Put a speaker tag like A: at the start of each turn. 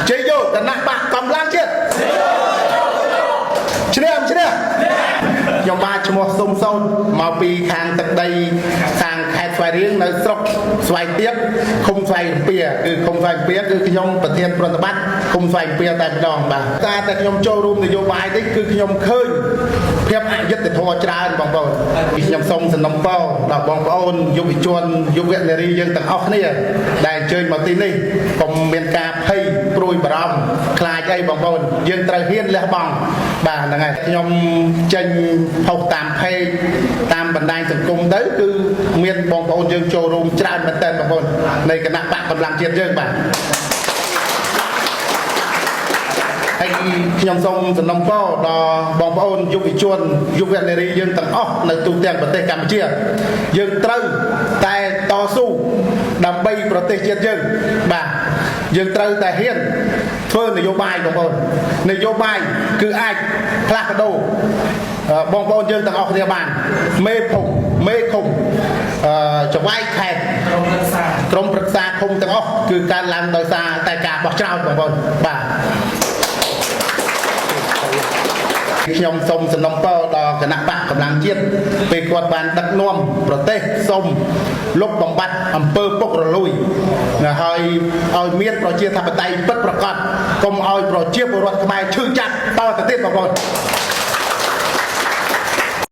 A: ជ័យយោគណៈបកកម្លាំងជាតិឈ្នះឈ្នះខ្ញុំបាទឈ្មោះសុំសូនមកពីខាងទឹកដីខាងខេត្តស្វាយរៀងនៅស្រុកស្វាយទៀបឃុំស្វាយរំពាគឺឃុំស្វាយរំពាគឺខ្ញុំប្រធានប្រតិបត្តិឃុំស្វាយរំពាតែម្ដងបាទតែតែខ្ញុំចូលរួមនយោបាយនេះគឺខ្ញុំឃើញភាពអយុត្តិធម៌ច្រើនបងប្អូនខ្ញុំសូមសំណូមពរដល់បងប្អូនយុវជនយុវនារីយើងទាំងអស់គ្នាដែលអញ្ជើញមកទីនេះកុំមានការភ័យព្រួយបារម្ភខ្លាចអីបងប្អូនយើងត្រូវហ៊ានលះបង់បាទហ្នឹងហើយខ្ញុំចេញផុសតាម page តាមបណ្ដាញសង្គមទៅគឺមានបងប្អូនយើងចូលរួមច្រើនមែនទែនបងប្អូននៃគណៈបកកម្លាំងជាតិយើងបាទហើយខ្ញុំសូមសំណូមពរដល់បងប្អូនយុវជនយុវនារីយើងទាំងអស់នៅទូទាំងប្រទេសកម្ពុជាយើងត្រូវតែតស៊ូដើម្បីប្រទេសជាតិយើងបាទយើងត្រូវតែហ៊ានធ្វើនយោបាយបងប្អូននយោបាយគឺអាចផ្លាស់ប្ដូរបងប្អូនយើងទាំងអស់គ្នាបានមេភូមិមេឃុំអឺចវាយខេត្ត
B: ក្រុមប្រឹក្សា
A: ក្រុមប្រឹក្សាឃុំទាំងអស់គឺកើតឡើងដោយសារតែការបោះឆ្នោតបងប្អូនបាទខ្ញុំសូមសំណូមពរដល់គណៈបកកម្លាំងជាតិពេលគាត់បានដឹកនាំប្រទេសសូមលុបបំបាត់អំពើពុករលួយហើយឲ្យមានប្រជាធិបតេយ្យពិតប្រាកដកុំឲ្យប្រជាពលរដ្ឋខ្មែរឈឺចាប់តទៅទៀតបងប្អូន។